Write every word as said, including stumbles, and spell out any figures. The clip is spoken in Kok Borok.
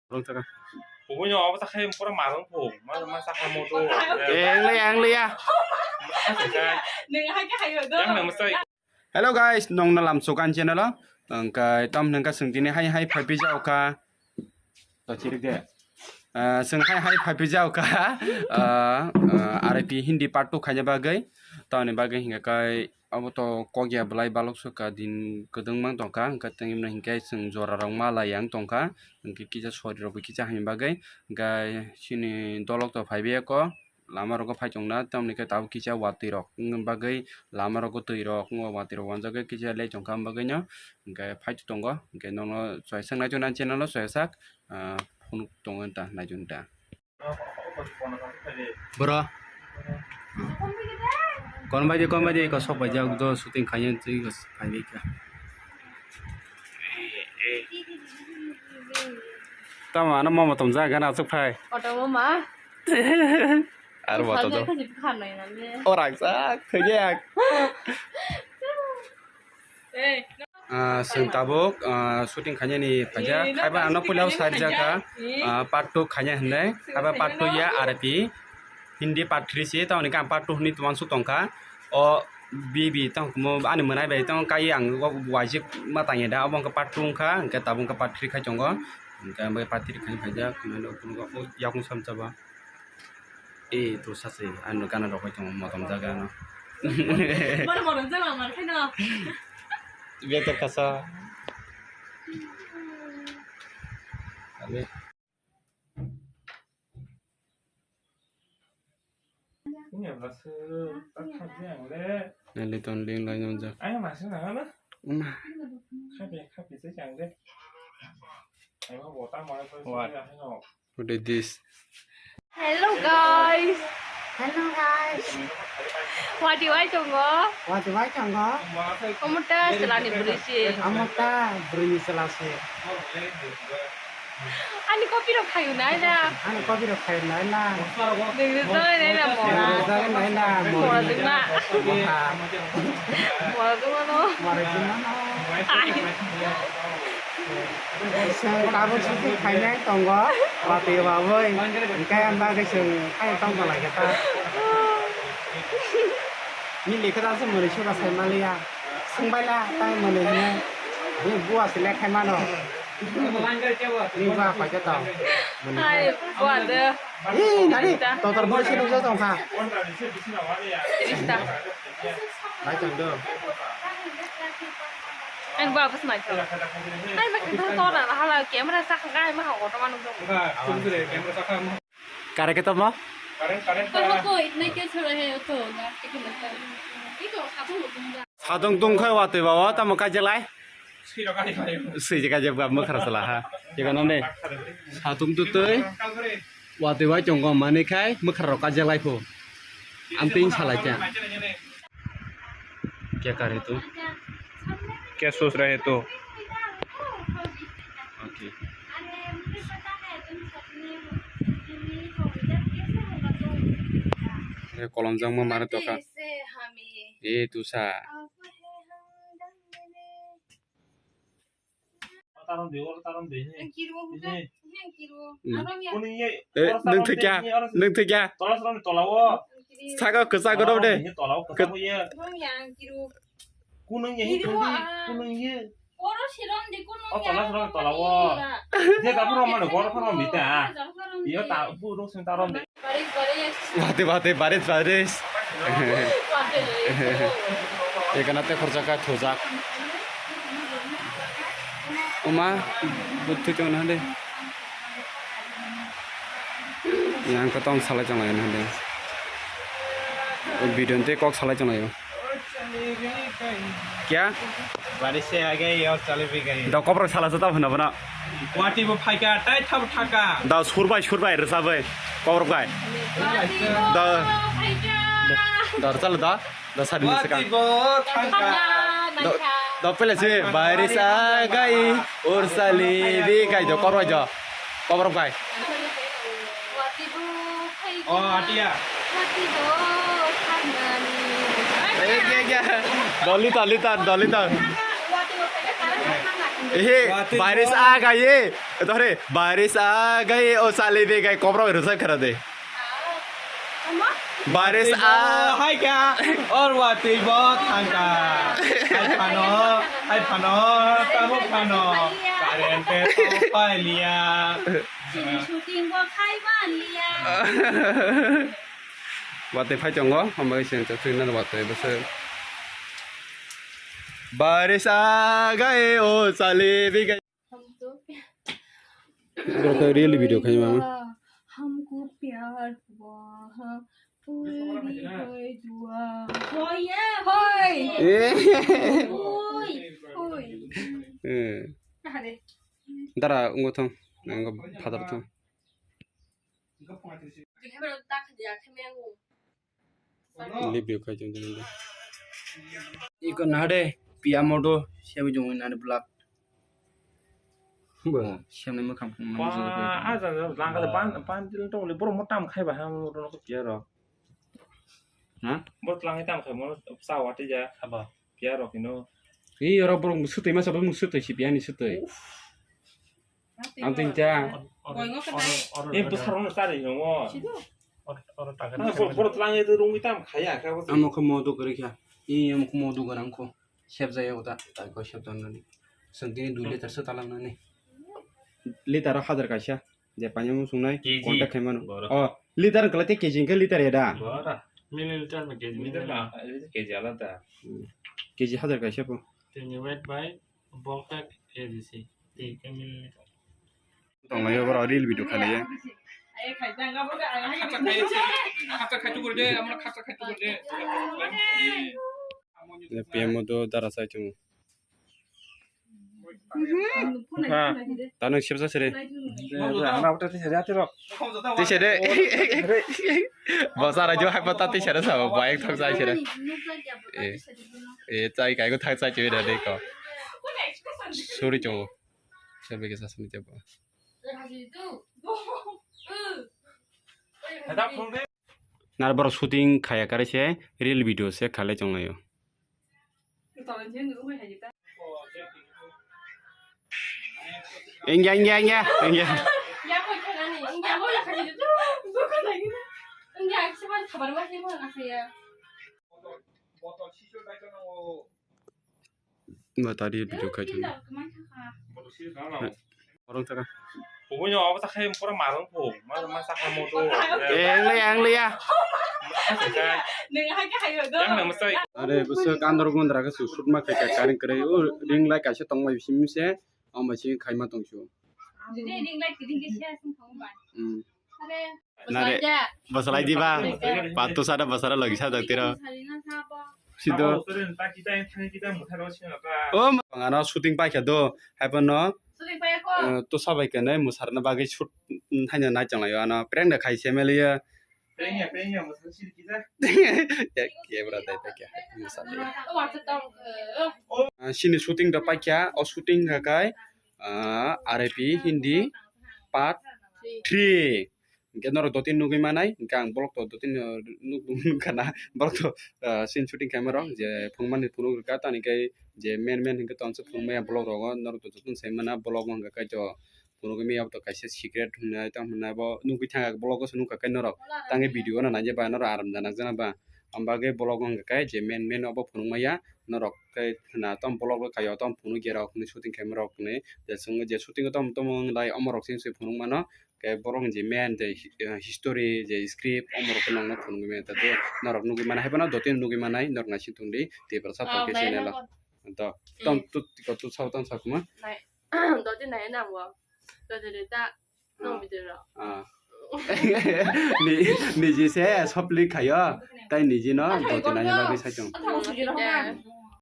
Rong taka. Kubuino abo ta khai pura marung pho. Ma, ma sa khai mo to. Engle, engle ya. Neng hai ka hayo do. Yang na masai. Hello guys, nong na lam sukan channel o. Tangkai tam nengka sengtini hai hai phai pija oka. To chirik de. Ah, seng hai hai phai pija oka. Ah, ah, R I P Hindi part two khaina bagwi. Tamni bagwi hinga kai abo to kok ya belai balok soka din kwdwng mang tongkha, hwnkhe tei hwnba hinkhe chwng jora rok ma lai yang tongkha, hwnkhe kisa sori rok bo kisa hamya bagwi, hwnkhe chini dolok to phai biyako lama rogo phai tongna, tamoni khe tabuk kisa watwi rok wngwi bagwi lama rogo twi rok wngwi watwi rok wanjagwi kisa le tongkha, hwnba bagwi no hwnkhe phai tongo, hwnkhe nono chwrai sak nai chuna channel o chwrai sak, ah, phunuk tongo ta nai chun ta. Bro. Kon bai di, kon bai di, ko sok bai jak do shooting khaina twi ko phai bai kha. Tamo ano mama tom jak gana asuk phai. Koto mama. Ar bo to do. Khaji khanai na le. Orang sak thajak. Ah, chwng tabuk, ah, shooting khainani phaijak. Haiba ano puila o sarijak kha, ah, part two khaina hinwi. Haiba part two ya R I P Hindi part three se, tamoni khe ang part two hinwi tongmani suk tongkha. O B B tong mo ani mwnai bai tong kai ang o waijik ma tangya da, obo wngkha part two wngkha, hwnkhe tabuk wngkha part three khai tongo. Hwnkhe ang bai part three khai phaijak, yakung samchaba. E, to sase, ano gana rok bai tongo, motom jaga no. Mono motom jaga mar kheno. Better kasa. Ale. Ini apa sih? Tak kerja yang le. Neli ton ling lai nonjak. Ayo masih nang apa? Uma. Kapi kapi sih yang le. Ayo botang mana pun sih yang no. What is this? Hello guys. Hello guys. Wati wai tongo. Wati wai tongo. Omuta selani bwrwi si. Omuta bwrwi selasi. Ani copy rok khayu nai na. Ani copy rok khayu nai na. Ningri jai nai na mora. Ningri jai nai na mora. Mora jingma. Mora. Mora jingma no. Mora jingma no. Ai. Chwng tabuk shooting khainai tongo, watwi rwui. Hwnkhe ang bagwi chwng khaina tongthoklai khe ta. Nini khe ta se mwnwi sura sai maliya. Swngbai la, tai mwnwi hwnwi. Bini bua se lekha mano. Nini bua koi khe tong. Mwnwi khe. Hai, bua de. Ee, nani? Totor bui se nukjak tong kha. Tirista. Lai tong do. Ang ba bus mai thang. Hai ma kha thang tor na hala camera sa kha ai ma ha auto manu do. Kare khe tamo? Koi koi nai ke chhura he to na ke ke ta. Iko kha thang lo. Sadong tong khai watwi bawa tamo kajelai. Sui je kaje ba mwkhra sala ha. Iko nong de. Sadong tu twi. Watwi bai tongo mani khai mwkhra rok kajelai phu. Amtwi salai kha. Kya kar he tu? Kya soch rahe tu? Okay. Kolom jang ma mare to kha. E tu sa. Tarom de, oro tarom de, he. Ang kiriwo hwnkha, he ang kiriwo. Hmm. Ano ya. Kuning ye, eh, oro nung tarom thikya, de, he, oro nung thikya. Tola srong tola o. Ang kiriwo. Saka kwchak godo de. He tola o, kwchak ye. Rong ya ang kiriwo. Kuning ye, he kiriwo, kuning, ah. Kuning ye. Oro sirom de kuning ya. O tola srong tola o. Ora. Je kapur mano, gor phano mita. Ora, gor phano mita. Iyo ta, bu rok sing tarom de. Bate bate baris baris. Ekana te khorjak kha thujak. Uma buthu chong na de. Yang ko tong salai chong lai na de. O video te kok salai chong lai. Kya? Baris se aa gayi aur chale bhi gayi. Da koprok sala sa ta bhuna bhuna. Wati bo phaika, tai thabo thaka. Da surbai surbai rwsabai koprok bai. Da da chalo da da sari ni saka. Wati bo thaka. Da da pele se baris aa gayi aur chale bhi gayi da koprok da. Koprok bai. Oh, atia. Eh, kya, kya? Doli ta, doli ta, doli ta. Eh, virus aa gayi. Tore, baris agai o sali de gai kobro rwsa khara de. Baris a hai kha, or watwi bo thangkha. Hai phano, hai phano, tamo phano. Current te to pailiya. Chini shooting bo khai manliya. Watwi phai tongo, hambai se chwng na watwi bwswk. Baris agai o sali bigai. Bro khe real video khai mama. Hamko pyar hua hai, puri hai dua. Hoi, hoi. Eh. Hoi. Hoi. Eh. Dara ungo thong, ungo father thong. Review khai chwng tini. Iko nade piya modo semi jong nade black. Bo semi mo kam kam. Ba, aja, aja, langkale pan, pan til tong le, borok mo tam khai ba ha, mo no piya ro. Ha? Bo lang tam khai mo sa wati ja. Haba. Piya ro kino. Ri ro borok mo sutoi ma sa, borok mo sutoi si piya ni sutoi. Ang tin cha. Boingo kata. Eh, bwsarokno chari hinwi. Borok twlangwi rwngwi tamo khaiya khe. Amo khe modo kwrwi kha. I amo khe modo gwnang kho. Sep jaya uta. Tai kho sep tongnani. Swng tini dui liter se talangnani. Liter o hajar kaisa. Je paimung sungnai. K G. Contact khaimano. Boro. Oh, liter kwlai te K G hwnkhe liter ya da. Boro. Milliliter na K G. Liter na, liter K G alada. Hmm. K G hajar kaisa po. Tini weight by bulk A B C. Tini milliliter. Tonglaio borok real video khalaiya. Khapsa khai tukur de, amra khapsa khai tukur de. P M o do dara sai chung. Ha. Tano sibsa sere. Ana uta tisa de atiro. Tisa de. Bosa rajo hai pata tisa de sabo, bayang thok sai sere. Eh. Eh, chai kai ko thak chai chwe da de ko. Suri chongo. Sebe ke sasani chabo. Nar borok shooting khaya kare se real video se khalai chonglaio. Engya, engya, engya, engya. Ba tadi video khai thang. Orang taka. Pokoknya apa tak kayak pura marang po, masa masa kamu tuh. Eh, yang liya, yang liya. Yang nang mesti. Are, bwswk andar gundra khe su shoot ma khai ka karing kwrwi. O ring light kaisa tongmai bisim se, amo bisim khai ma tong su. Jadi ring light kiri kiri sih asing kamu ban. Hmm. Nare, basalai diba? Patu sada basara lagi sada tira. Sido. Oh, ano shooting paikha do. Hai pano. Shooting paikha ko. Eh, to sabai kene musarna bagwi shoot, mm, haino nai changlaio ano. Prank da khai se meliya. Prank ya, prank ya, musar sir kita. Ya, ya, bra, dai, paikha. Musar ya. Oh, acha tong. Ah, sini shooting da paikha, o shooting hakai, ah, R I P Hindi part three. Hingke norok dotino nugui manai, hingke ang borok to dotino nuk, nuk, nukha na, borok to, ah, scene shooting khaima rok, je phungmani phunuk rwkha, tani khe je main main hingke tongsa phungmaya borok rogo, norok to jotono sai mana, borok wngkha kaitor phunuk maya, abo to kaisa secret hwnwi tamo hwnwi abo nugui thangkha, borok goso nukha khe norok, tangkhe video no naijak ba norok aram janakjana ba, amo bagwi borok wngkha khe je main main obo phunukmaya, norok khe khna tamo borok rok kaiyo tamo phunukya rok hinwi shooting khaima rok hinwi, je chwng je shooting o tamo tamo wng lai omo rok se se phunuk mano. Khe borok ni je main je hi-, eh, history, je script, omorok khe nokno phunugwi manya ta tei norok nugwi manai, hai phano dotino nugwi manai, norok naising tongdi, Tiprasa Podcast channel o. To, tong, tu, tu, tu, sao, tong, sao, kuma? Doti nai na wo. Doti de ta, no video ro. Ah. Ni, niji se sopli khayo, tai niji no doti nai bagwi sai tong.